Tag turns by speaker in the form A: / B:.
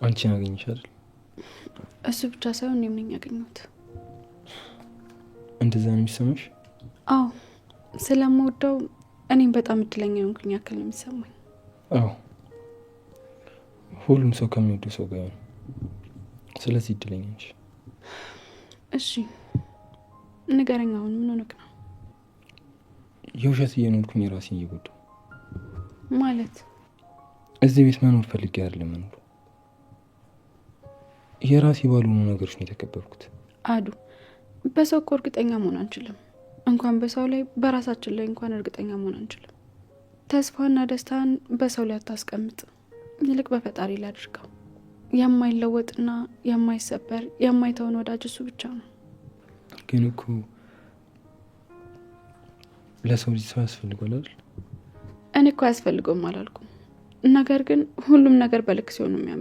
A: አንቺን አገኘሽ አይደል?
B: እሱ ብቻ ሳይሆን እኔም ነኝ ያገኘሁት።
A: እንደዛ ነው የሚሰማሽ?
B: አዎ፣ ስለምወደው እኔም በጣም እድለኛ የሆንኩኝ ያክል ነው የሚሰማኝ።
A: አዎ፣ ሁሉም ሰው ከሚወደው ሰው ጋር ነው። ስለዚህ እድለኛ ነሽ።
B: እሺ ንገረኝ፣ አሁን ምን ሆነክ ነው?
A: የውሸት እየኖርኩኝ ራሴን እየጎዳሁ።
B: ማለት?
A: እዚህ ቤት መኖር ፈልጌ አይደለም መኖር፣ የራሴ ባልሆኑ ነገሮች ነው የተከበብኩት።
B: አዱ፣ በሰው እኮ እርግጠኛ መሆን አንችልም። እንኳን በሰው ላይ በራሳችን ላይ እንኳን እርግጠኛ መሆን አንችልም። ተስፋና ደስታን በሰው ላይ አታስቀምጥ፣ ይልቅ በፈጣሪ ላይ አድርገው። የማይለወጥና የማይሰበር የማይተውን ወዳጅ እሱ ብቻ ነው።
A: ግን እኮ ለሰው ልጅ ሰው ያስፈልገዋል አይደል?
B: እኔ እኮ አያስፈልገውም አላልኩም። ነገር ግን ሁሉም ነገር በልክ ሲሆን ነው የሚያምረው።